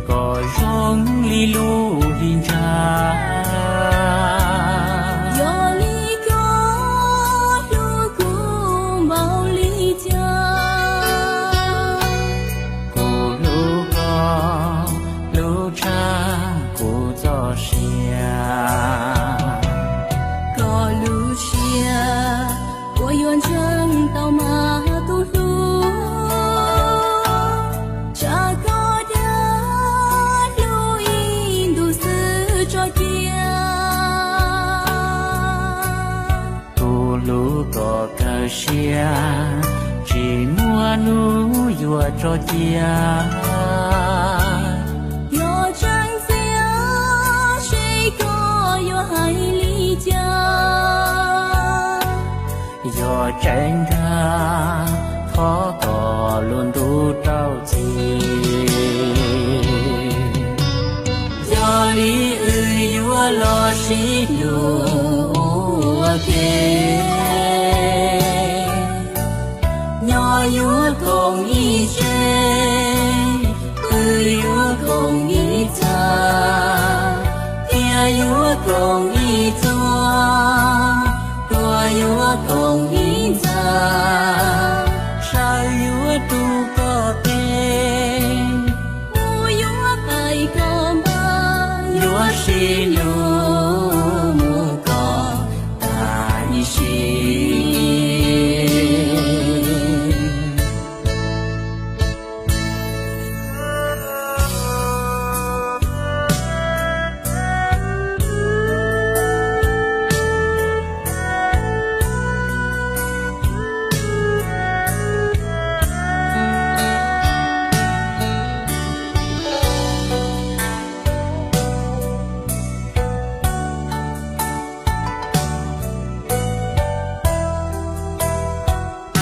Koj zoo li lub hli ntsha. Yog li koj hlub kuv npaum li cas? Kuv hlub koj, hlub tshaj kuv txoj sia. Koj lub siab, koj yuav ntseeg tau mas tus hlub, tsa koj dag hlub ib ntus xwb tso cia. Kuv hlub koj kawg siab, tsis muaj hnub yuav tso cia. Yog tseeb tiag seb koj yuav hais li cas. Yog tseeb ntag, thov koj lub ntuj rau txim. Yog li wb yuav los sib hlub ua ke, nyob yuav koom